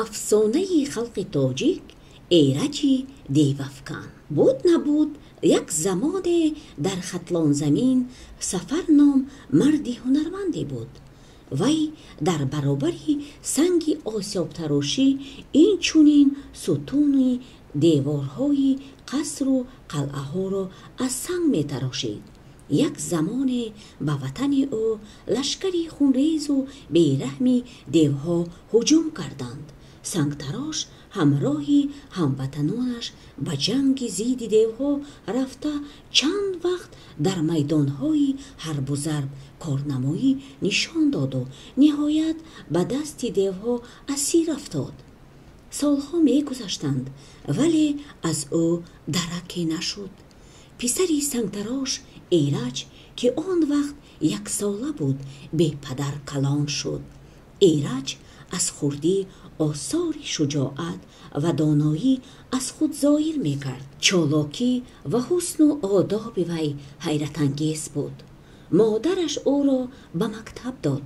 Афсонаи халқи тоҷик Эраҷи девафкан. Буд набуд, як замоне дар Хатлонзамин Сафар ном марди ҳунарманде буд. Вай дар баробари санги осиёбтарошӣ инчунин сутуни деворҳои қасру қалъаҳоро аз санг метарошид. Як замоне ба ватани ӯ лашкари хунрезу бераҳми девҳо ҳуҷум карданд. Сангтарош ҳамроҳи ҳамватанонаш ба ҷанги зидди девҳо рафта, чанд вақт дар майдонҳои ҳарбу зарб корнамоӣ нишон доду ниҳоят ба дасти девҳо асир афтод. Солҳо мегузаштанд, вале аз ӯ дараке нашуд. Писари сангтарош Эраҷ, ки он вақт яксола буд, бепадар калон шуд. Эраҷ аз хурдӣ осори шуҷоат ва доноӣ аз худ зоҳир мекард. Чолокӣ ва ҳусну одоби вай ҳайратангез буд. Модараш ӯро ба мактаб дод.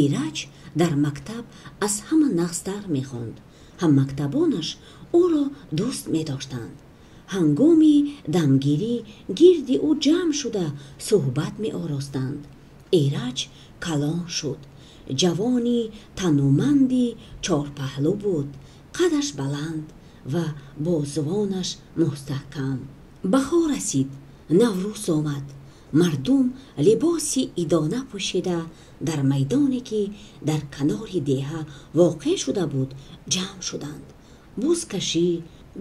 Эраҷ дар мактаб аз ҳама нағзтар мехонд. Ҳаммактабонаш ӯро дӯст медоштанд. Ҳангоми дамгирӣ гирди ӯ ҷамъ шуда суҳбат меоростанд. Эраҷ калон шуд. Ҷавони тануманди чорпаҳлӯ буд. Қадаш баланд ва бозувонаш мустаҳкам. Баҳор расид, Наврӯз омад. Мардум либоси идона пӯшида дар майдоне, ки дар канори деҳа воқеъ шуда буд, ҷамъ шуданд. Бузкашӣ,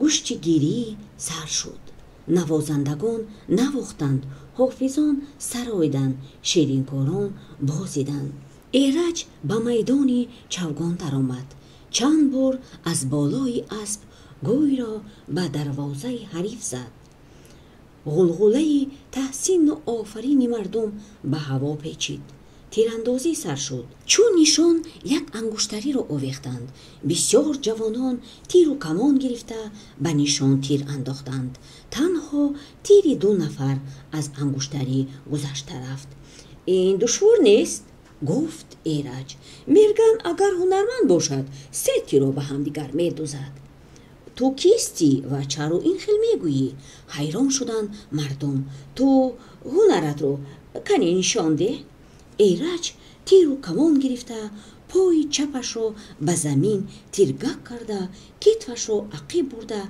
гӯштигирӣ сар шуд. Навозандагон навохтанд, ҳофизон сароиданд, ширинкорон бозиданд. Эраҷ ба майдони чавгон даромад. Чанд бор аз болои асп гӯйро ба дарвозаи ҳариф зад. Ғулғулаи таҳсину офарини мардум ба ҳаво печид. Тирандозӣ сар шуд. Чун нишон як ангуштариро овехтанд, бисёр ҷавонон тиру камон гирифта ба нишон тир андохтанд. Танҳо тири ду нафар аз ангуштарӣ гузашта рафт. «Ин душвор нест», гуфт Эраҷ. «Мерган агар ҳунарманд бошад, се тиро ба ҳамдигар медузад». «Ту кистӣ ва чаро ин хел мегӯӣ?» ҳайрон шуданд мардум. «Ту ҳунаратро кане нишон деҳ». Эраҷ тиру камон гирифта, пои чапашро ба замин тиргак карда, китфашро ақиб бурда,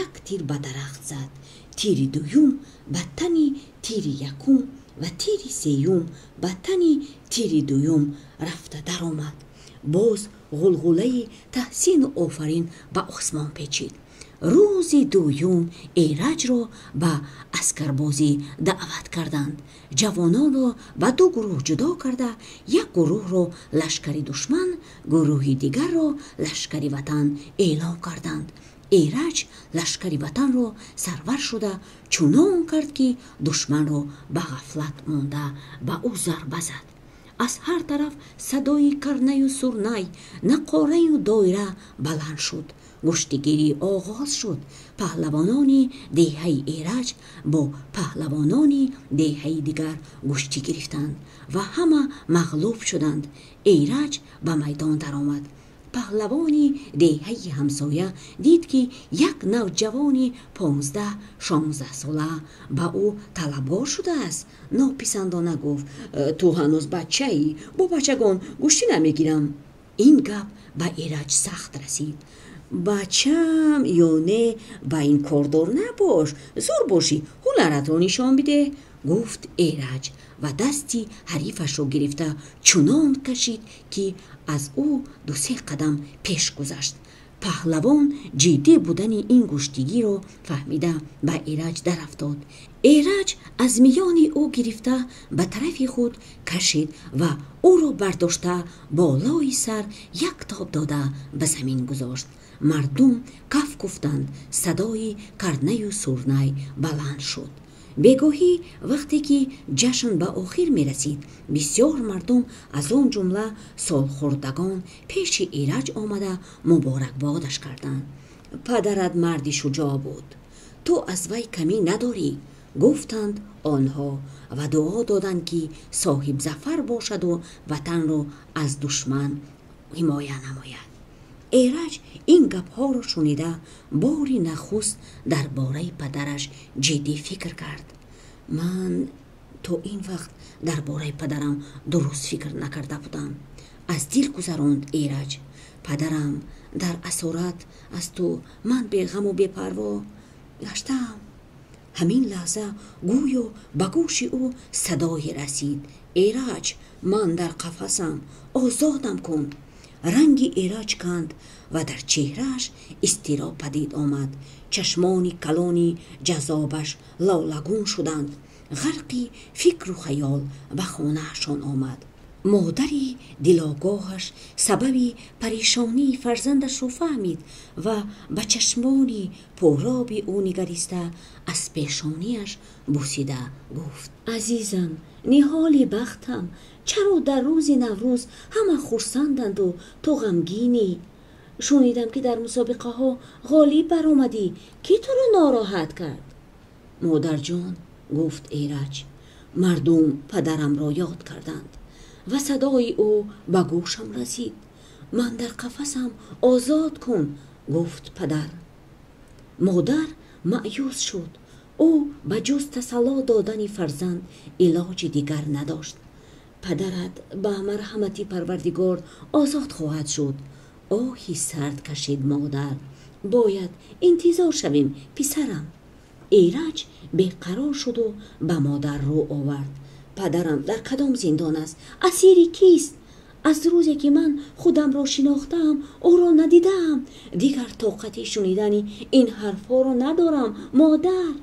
як тир ба дарахт зад. Тири дуюм ба тани тири якум ва тири сеюм ба тани тири дуюм рафта даромад. Боз ғулғулаи таҳсину офарин ба осмон печид. Рӯзи дуюм Эраҷро ба аскарбозӣ даъват карданд. Ҷавононро ба ду гурӯҳ ҷудо карда, як гурӯҳро лашкари душман, гурӯҳи дигарро лашкари ватан эълон карданд. Эраҷ лашкари ватанро сарвар шуда, чунон кард, ки душманро ба ғафлат монда ба ӯ зарба зад. Аз ҳар тараф садои карнаю сурнай, нақораю доира баланд шуд. Гӯштигирӣ оғоз шуд. Паҳлавонони деҳаи Эраҷ бо паҳлавонони деҳаи дигар гӯштӣ гирифтанд ва ҳама мағлуб шуданд. Эраҷ ба майдон даромад. Паҳлавони деҳаи ҳамсоя дид, ки як навҷавони 15-16 сола ба ӯ талабгор шудааст. Нописандона гуфт: «Ту ҳанӯз бачаӣ, бо бачагон гӯштӣ намегирам». Ин гап ба Эраҷ сахт расид. «Бачам ё не, ба ин кордор набош. Зур бошӣ, ҳунаратро нишон бидеҳ», гуфт Эраҷ ва дасти ҳарифашро гирифта чунон кашид, ки аз ӯ ду-се қадам пеш гузашт. Паҳлавон ҷиддӣ будани ин гӯштигиро фаҳмида, ба Эраҷ дарафтод. Эраҷ аз миёни ӯ гирифта ба тарафи худ кашид ва ӯро бардошта болои сар як тоб дода ба замин гузошт. Мардум каф куфтанд, садои карнаю сурнай баланд шуд. Бегоҳӣ, вақте ки ҷашн ба охир мерасид, бисёр мардум, аз он ҷумла солхӯрдагон, пеши Эраҷ омада муборакбодаш карданд. «Падарат марди шуҷоъ буд, ту аз вай камӣ надорӣ», гуфтанд онҳо ва дуо доданд, ки соҳибзафар бошаду ватанро аз душман ҳимоя намояд. Эраҷ ин гапҳоро шунида, бори нахуст дар бораи падараш ҷиддӣ фикр кард. Ман то ин вақт дар бораи падарам дуруст фикр накарда будам, аз дил гузаронд Эраҷ. Падарам дар асорат асту ман беғаму бепарво гаштаам. Ҳамин лаҳза гӯё ба гӯши ӯ садое расид: «Эраҷ, ман дар қафасам, озодам кун!» Ранги Эраҷ канд ва дар чеҳрааш изтироб падид омад. Чашмони калони ҷаззобаш лолагун шуданд. Ғарқи фикру хаёл ба хонаашон омад. Модари дилогоҳаш сабаби парешонии фарзандашро фаҳмид ва ба чашмони пуроби ӯ нигариста, аз пешониаш бусида гуфт: «Азизам, ниҳоли бахтам, чаро дар рӯзи Наврӯз ҳама хурсанданду ту ғамгинӣ? Шунидам, ки дар мусобиқаҳо ғолиб баромадӣ. Кӣ туро нороҳат кард?» «Модарҷон, — гуфт Эраҷ, — мардум падарамро ёд карданд ва садои ӯ ба гӯшам расид. Ман дар қафасам, озод кун, гуфт падар.» Модар маъюс шуд. Ӯ ба ҷуз тасалло додани фарзанд илоҷи дигар надошт. «Падарат ба марҳамати Парвардигор озод хоҳад шуд», — оҳи сард кашид модар. «Бояд интизор шавем, писарам». Эраҷ беқарор шуду ба модар рӯ овард. «Падарам дар кадом зиндон аст? Асири кист? Аз рӯзе ки ман худамро шинохтаам, ӯро надидаам. Дигар тоқати шунидани ин ҳарфҳоро надорам, модар».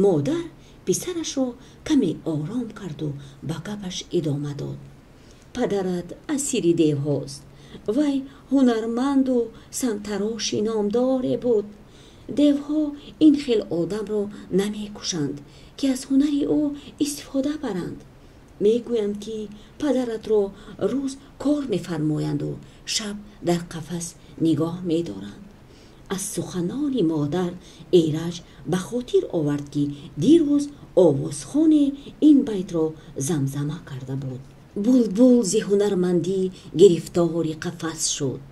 Модар писарашро каме ором карду ба гапаш идома дод: «Падарат асири девҳост. Вай ҳунарманду сангтароши номдоре буд. Девҳо ин хел одамро намекушанд, ки аз ҳунари ӯ истифода баранд. Мегӯянд, ки падаратро рӯз кор мефармоянду шаб дар қафас нигоҳ медоранд». Аз суханони модар Эраҷ ба хотир овард, ки дирӯз овозхоне ин байтро замзама карда буд: «Булбул зи ҳунармандӣ гирифтори қафас шуд,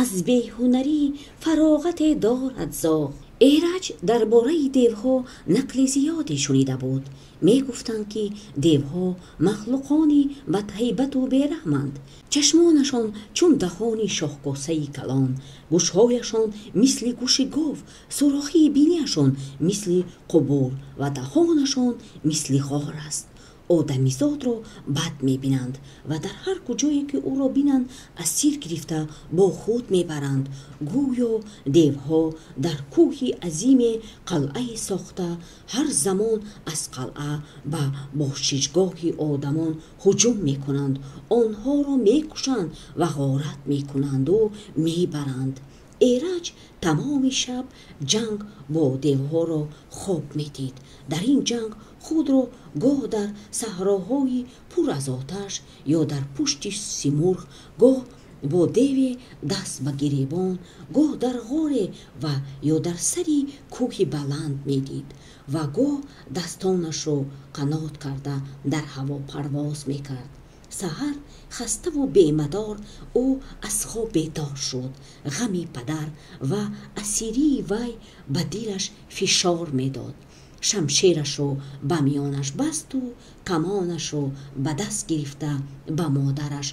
аз беҳунарӣ фароғате дорад зоғ». Эраҷ дар бораи девҳо нақли зиёде шунида буд. Мегуфтанд, ки девҳо махлуқони бадҳайбату бераҳманд. Чашмонашон чун даҳони шоҳкосаи калон, гӯшҳояшон мисли гӯши гов, сурохии бинияшон мисли қубур ва даҳонашон мисли ғор аст. Одамизодро бад мебинанд ва дар ҳар куҷое ки ӯро бинанд, асир гирифта бо худ мебаранд. Гӯё девҳо дар кӯҳи азиме қалъае сохта, ҳар замон аз қалъа ба бошишгоҳи одамон ҳуҷум мекунанд, онҳоро мекушанд ва ғорат мекунанду мебаранд. Эраҷ тамоми шаб ҷанг бо девҳоро хоб медид. Дар ин ҷанг худро гоҳ дар саҳроҳои пур аз оташ ё дар пушти Симурғ, гоҳ бо деве даст ба гиребон, гоҳ дар ғоре ва ё дар сари кӯҳи баланд медид ва гоҳ дастонашро қанот карда дар ҳаво парвоз мекард. Саҳар хаставу бемадор ӯ аз хоб бедор шуд. Ғами падар ва асирии вай ба дилаш фишор медод. Шамшерашро ба миёнаш басту камонашро ба даст гирифта, ба модараш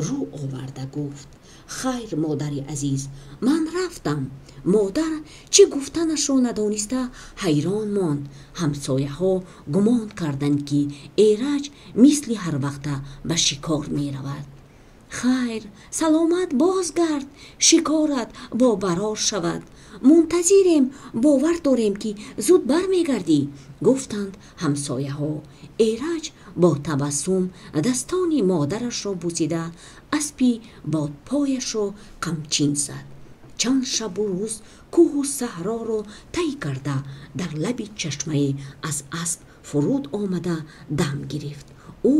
рӯ оварда гуфт: «Хайр, модари азиз, ман рафтам». Модар чӣ гуфтанашро надониста ҳайрон монд. Ҳамсояҳо гумон карданд, ки Эраҷ мисли ҳарвақта ба шикор меравад. «Хайр, саломат бозгард, шикорат бобарор шавад. Мунтазирем, бовар дорем, ки зуд бармегардӣ», — гуфтанд ҳамсояҳо. Эраҷ бо табассум дастони модарашро бусида, аспи бодпояшро қамчин зад. Чанд шабу рӯз кӯҳу саҳроро тай карда, дар лаби чашмае аз асп фуруд омада дам гирифт. Ӯ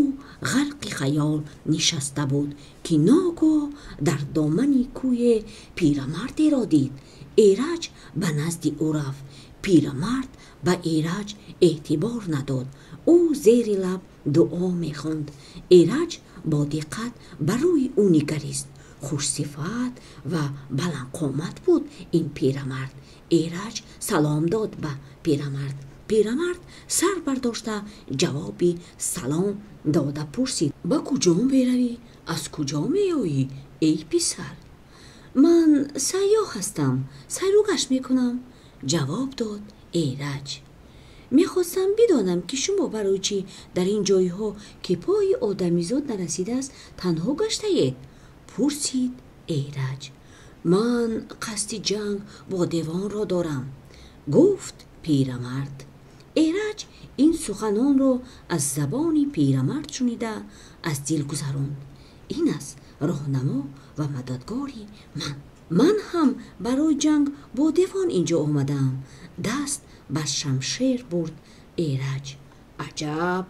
ғарқи хаёл нишаста буд, ки ногоҳ дар домани кӯҳе пирамардеро дид. Эраҷ ба назди ӯ рафт. Пирамард ба Эраҷ эътибор надод. Ӯ зери лаб дуо мехонд. Эраҷ бо диққат ба рӯи ӯ нигарист. Хушсифат ва баландқомат буд ин пирамард. Эраҷ салом дод ба пирамард. Пирамард сар бардошта, ҷавоби салом дода пурсид: «Ба куҷо меравӣ, аз куҷо меоӣ, эй писар?» «Ман сайёҳ ҳастам, сайру гашт мекунам», ҷавоб дод Эраҷ. «Мехостам бидонам, ки шумо барои чӣ дар ин ҷойҳо, ки пои одамизод нарасидааст, танҳо гаштаед?» пурсид Эраҷ. «Ман қасди ҷанг бо девонро дорам», гуфт пирамард. Эраҷ ин суханонро аз забони пирамард шунида, аз дил гузаронд: «Ин аст роҳнамо ва мададгори ман. Ман ҳам барои ҷанг бо девон инҷо омадаам», даст ба шамшер бурд Эраҷ. «Аҷаб»,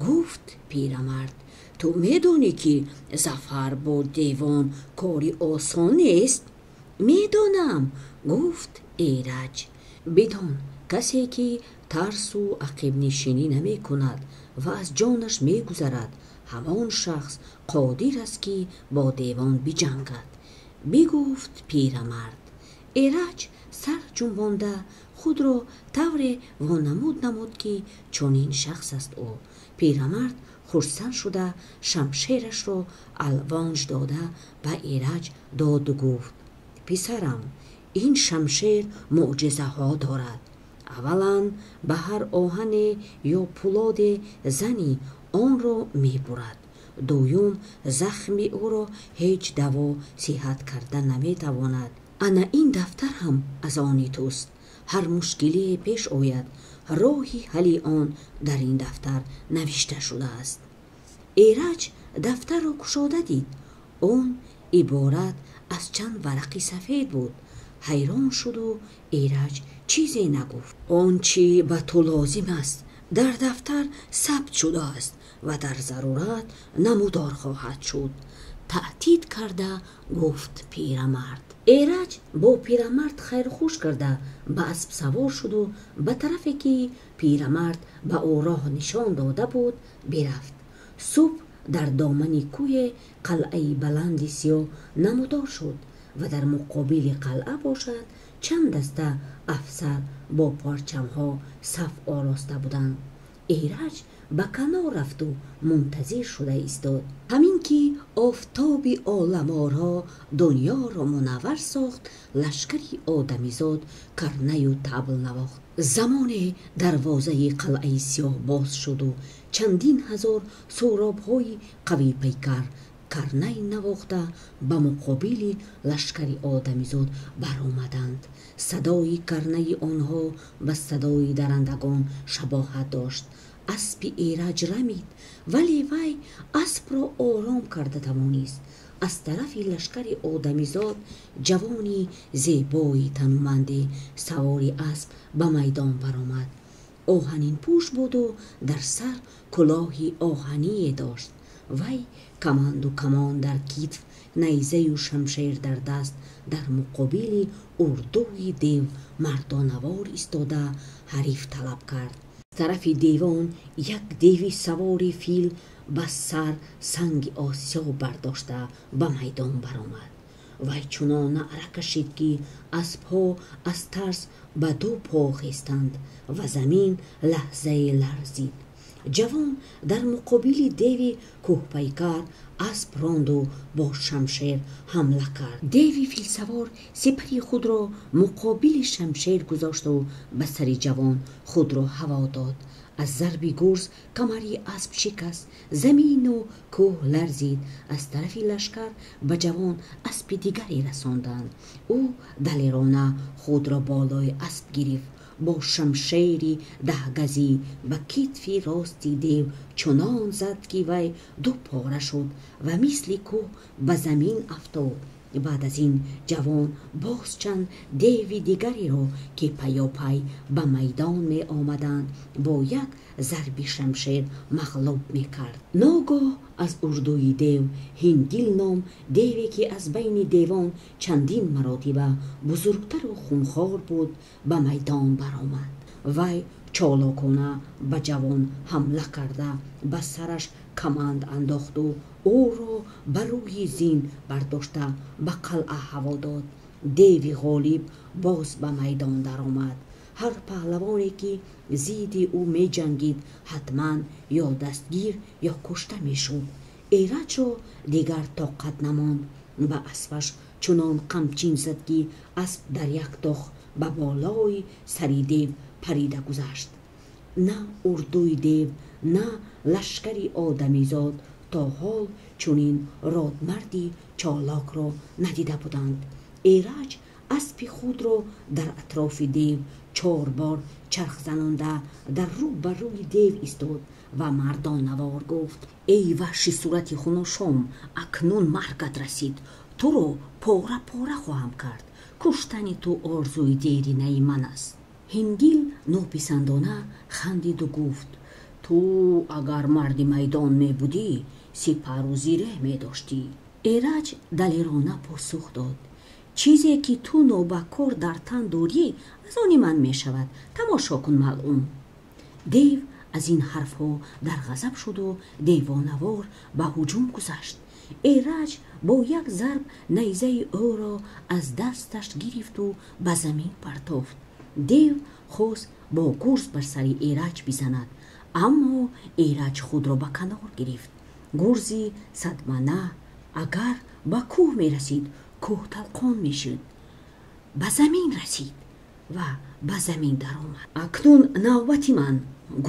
гуфт пирамард, «ту медонӣ, ки зафар бо девон кори осон нест?» «Медонам», гуфт Эраҷ. «Бидон, касе ки тарсу ақибнишинӣ намекунад ва аз ҷонаш мегузарад, ҳамон шахс қодир аст, ки бо девон биҷангад», бигуфт пирамард. Эраҷ сар ҷунбонда, худро тавре вонамуд намуд, ки чунин шахс аст ӯ. Пирамард хурсанд шуда, шамшерашро алвонҷ дода ба Эраҷ доду гуфт: «Писарам, ин шамшер мӯъҷизаҳо дорад. Аввалан, ба ҳар оҳане ё пӯлоде зани, онро мебурад. Дуюм, захми ӯро ҳеҷ даво сиҳат карда наметавонад. Ана ин дафтар ҳам аз они туст. Ҳар мушкилие пеш ояд, роҳи ҳалли он дар ин дафтар навишта шудааст». Эраҷ дафтарро кушода дид. Он иборат аз чанд варақи сафед буд. Ҳайрон шуду Эраҷ чизе нагуфт. «Он чӣ ба ту лозим аст, дар дафтар сабт шудааст ва дар зарурат намудор хоҳад шуд», таътид карда гуфт пирамард. Эраҷ бо пирамард хайрхуш карда, ба асп савор шуду ба тарафе, ки пирамард ба ӯ роҳ нишон дода буд, бирафт. Субҳ дар домани кӯҳе қалъаи баланди сиёҳ намудор шуд ва дар муқобили қалъа бошад, чанд даста афсар бо парчамҳо саф ороста буданд. Эраҷ ба канор рафту мунтазир шуда истод. Ҳамин ки офтоби оламоро дунёро мунаввар сохт, лашкари одамизод карнаю табл навохт. Замоне дарвозаи қалъаи сиёҳ боз шуду чандин ҳазор суробҳои қавипайкар карнай навохта ба муқобили лашкари одамизод баромаданд. Садои карнаи онҳо ба садои дарандагон шабоҳат дошт. Аспи Эраҷ рамид, вале вай аспро ором карда тавонист. Аз тарафи лашкари одамизод ҷавони зебои тануманде савори асп ба майдон баромад. Оҳанинпӯш буду дар сар кулоҳи оҳание дошт. Вай каманду камон дар китф, найзаю шамшер дар даст, дар муқобили урдуи дев мардонавор истода, ҳариф талаб кард. Тарафи девон як деви савори фил ба сар санги осиёб бардошта ба майдон баромад. Вай чунон наъра кашид, ки аспҳо аз тарс ба ду по хестанд ва замин лаҳзае ларзид. Ҷавон дар муқобили деви кӯҳпайкар асп ронду бо шамшер ҳамла кард. Деви филсавор сипари худро муқобили шамшер гузошту ба сари ҷавон худро ҳаво дод. Аз зарби гурз камари асп шикаст, замину кӯҳ ларзид. Аз тарафи лашкар ба ҷавон аспи дигаре расонданд. Ӯ далерона худро болои асп гирифт, бо шамшери даҳгазӣ ба китфи рости дев чунон зад, ки вай ду пора шуд ва мисли кӯҳ ба замин афтод. Баъд аз ин ҷавон боз чанд деви дигареро, ки паёпай ба майдон меомаданд, бо як зарби шамшер мағлуб мекард. Ногоҳ аз урдуи дев Ҳиндил ном деве, ки аз байни девон чандин маротиба бузургтару хунхор буд, ба майдон баромад. Вай Чолокона ба ҷавон ҳамла карда, ба сараш каманд андохту ӯро ба рӯи зин бардошта, ба қалъа ҳаво дод. Деви ғолиб боз ба майдон даромад. Ҳар паҳлавоне, ки зидди ӯ меҷангид, ҳатман ё дастгир, ё кушта мешуд. Эраҷро дигар тоқат намонд. Ба аспаш чунон қамчин зад, ки асп дар як тох ба болои сари дев парида гузашт. На урдуи дев, на лашкари одамизод то ҳол чунин родмарди чолокро надида буданд. Эраҷ аспи худро дар атрофи дев чор бор чарх занонда, дар рӯ ба рӯи дев истод ва мардонавор гуфт: «Эй ваҳши сурати хунушом, акнун маргат расид. Туро пора пора хоҳам кард. Куштани ту орзуи деринаи ман аст». Ҳингил нописандона хандиду гуфт: «Ту агар марди майдон мебудӣ, сипару зиреҳ медоштӣ». Эраҷ далерона посух дод: «Чизе ки ту нобакор дар тан дорӣ, аз они ман мешавад. Тамошо кун, малъун». Дев аз ин ҳарфҳо дар ғазаб шуду девонавор ба ҳуҷум гузашт. Эраҷ бо як зарб найзаи ӯро аз дасташ гирифту ба замин партофт. Дев хост бо гурз бар сари Эраҷ бизанад, аммо Эраҷ худро ба канор гирифт. Гурзи садмана агар ба кӯҳ мерасид, кӯҳ талқон мешуд, ба замин расид ва ба замин даромад. «Акнун навбати ман»,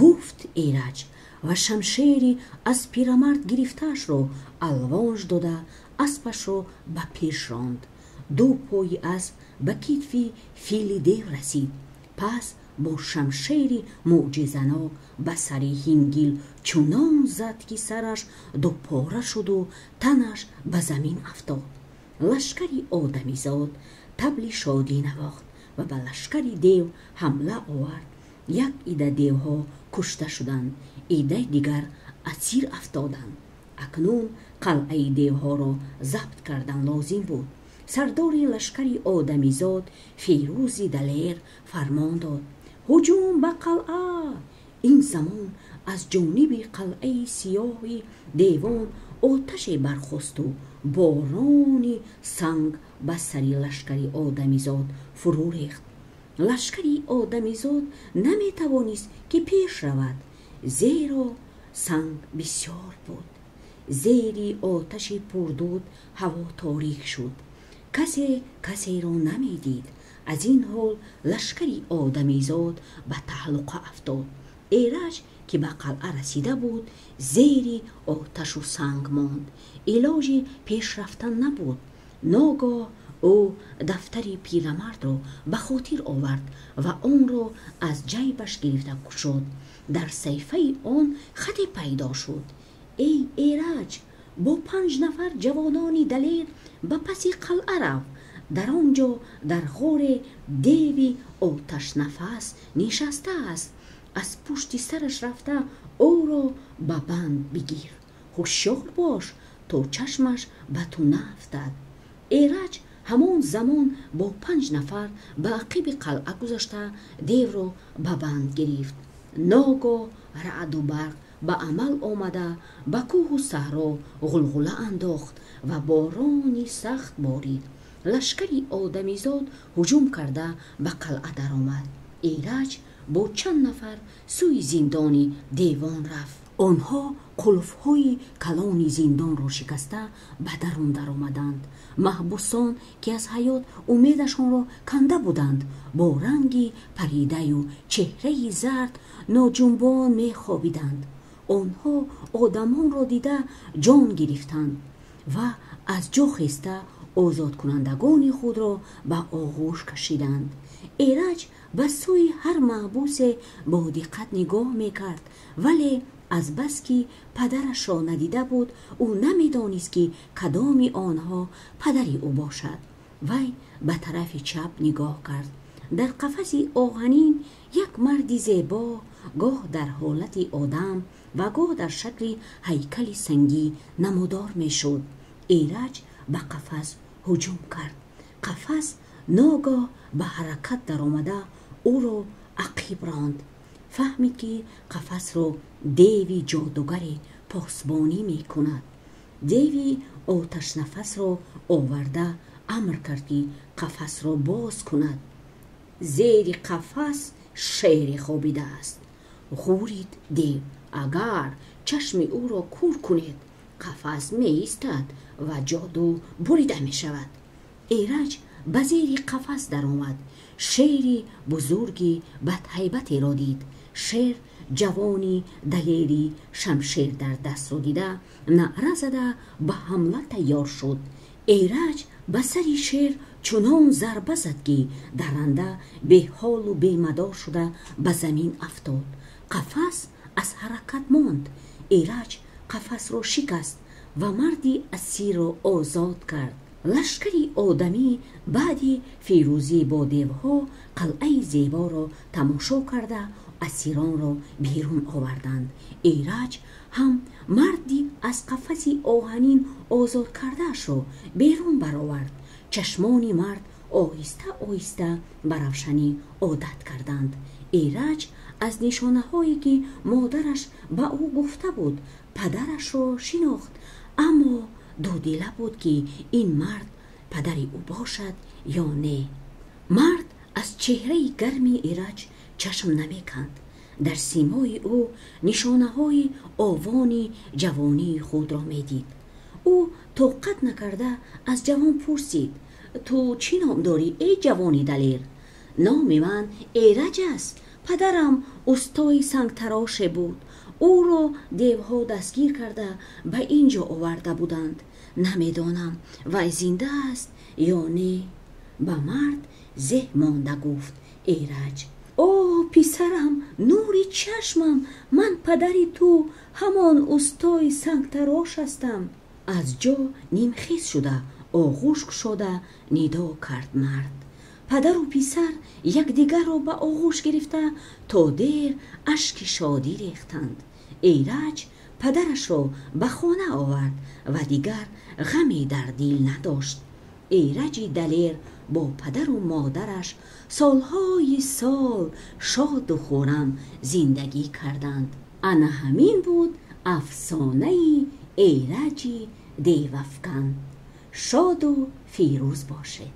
гуфт Эраҷ ва шамшери аз пирамард гирифтаашро алвонж дода, аспашро ба пеш ронд. Ду пои асп ба китфи фили дев расид. Пас бо шамшери мӯъҷизанок ба сари Ҳингил чунон зад, ки сараш дупора шуду танаш ба замин афтод. Лашкари одамизод табли шодӣ навохт ва ба лашкари дев ҳамла овард. Як ида девҳо кушта шуданд, идаи дигар асир афтоданд. Акнун қалъаи девҳоро забт кардан лозим буд. Сардори лашкари одамизод Фирӯзи далер фармон дод: «Ҳуҷум ба қалъа!» Ин замон аз ҷониби қалъаи сиёҳи девон оташе бархосту борони санг ба сари лашкари одамизод фурӯ рехт. Лашкари одамизод наметавонист, ки пеш равад, зеро санг бисёр буд. Зери оташи пурдуд ҳаво торик шуд, касе касеро намедид. Аз ин ҳол лашкари одамизод ба таҳлука афтод. Эраҷ, ки ба қалъа расида буд, зери оташу санг монд. Илоҷи пеш рафтан набуд. Ногоҳ ӯ дафтари пирамардро ба хотир овард ва онро аз ҷайбаш гирифта кушод. Дар саҳифаи он хате пайдо шуд: «Эй Эраҷ, бо панҷ нафар ҷавонони далер ба паси қалъа рав. Дар он ҷо дар ғоре деви оташнафас нишастааст. Аз пушти сараш рафта, ӯро ба банд бигир. Ҳушёр бош, то чашмаш ба ту наафтад». Эраҷ ҳамон замон бо панҷ нафар ба ақиби қалъа гузашта, девро ба банд гирифт. Ногоҳ раъду барқ ба амал омада, ба кӯҳу саҳро ғулғула андохт ва борони сахт борид. Лашкари одамизод ҳуҷум карда, ба қалъа даромад. Эраҷ бо чанд нафар сӯи зиндони девон рафт. Онҳо қулфҳои калони зиндонро шикаста, ба дарун даромаданд. Маҳбусон, ки аз ҳаёт умедашонро канда буданд, бо ранги паридаю чеҳраи зард ноҷунбон мехобиданд. Онҳо одамонро дида, ҷон гирифтанд ва аз ҷо хеста, озодкунандагони худро ба оғӯш кашиданд. Эраҷ ба сӯи ҳар маҳбусе бо диққат нигоҳ мекард, вале азбаски падарашро надида буд, ӯ намедонист, ки кадоми онҳо падари ӯ бошад. Вай ба тарафи чап нигоҳ кард. Дар қафаси оҳанин як марди зебо гоҳ дар ҳолати одам ва гоҳ дар шакли ҳайкали сангӣ намудор мешуд. Эраҷ ба қафас ҳуҷум кард. Қафас ногоҳ ба ҳаракат даромада, ӯро ақиб ронд. Фаҳмид, ки қафасро деви ҷодугаре посбонӣ мекунад. Деви оташнафасро оварда амр кард, ки қафасро боз кунад. «Зери қафас шере хобидааст», ғӯрид дев. «Агар чашми ӯро кур кунед, қафас меистад ва ҷоду бурида мешавад». Эраҷ ба зери қафас даромад. Шери бузурги бадҳайбатеро дид. Шер ҷавони далери шамшер дар дастро дида, наъра зада, ба ҳамла тайёр шуд. Эраҷ ба сари шер чунон зарба зад, ки дарранда беҳолу бемадор шуда ба замин афтод. Қафас аз ҳаракат монд. Эраҷ қафасро шикаст ва марди асирро озод кард. Лашкари одамӣ баъди фирӯзӣ бо девҳо қалъаи зеборо тамошо карда, асиронро берун оварданд. Эраҷ ҳам марди аз қафаси оҳанин озод кардаашро берун баровард. Чашмони мард оҳиста оҳиста ба равшанӣ одат карданд. Эраҷ аз нишонаҳое, ки модараш ба ӯ гуфта буд, падарашро шинохт, аммо дудила буд, ки ин мард падари ӯ бошад ё не. Мард аз чеҳраи гарми Эраҷ чашм намеканд. Дар симои ӯ нишонаҳои овони ҷавонии худро медид. Ӯ тоқат накарда аз ҷавон пурсид: «Ту чӣ ном дорӣ, эй ҷавони далер?» «Номи ман Эраҷ аст. Падарам устои сангтароше буд. Ӯро девҳо дастгир карда, ба ин ҷо оварда буданд. Намедонам, вай зинда аст ё не», ба мард зеҳ монда гуфт Эраҷ. «О, писарам, нури чашмам, ман падари ту, ҳамон устои сангтарош ҳастам», аз ҷо нимхез шуда, оғӯш кушода нидо кард мард. Падару писар якдигарро ба оғӯш гирифта, то дер ашки шодӣ рехтанд. Эраҷ падарашро ба хона овард ва дигар ғаме дар дил надошт. Эраҷи далер бо падару модараш солҳои сол шоду хуррам зиндагӣ карданд. Ана ҳамин буд афсонаи Эраҷи девафкан. Шоду фирӯз бошед.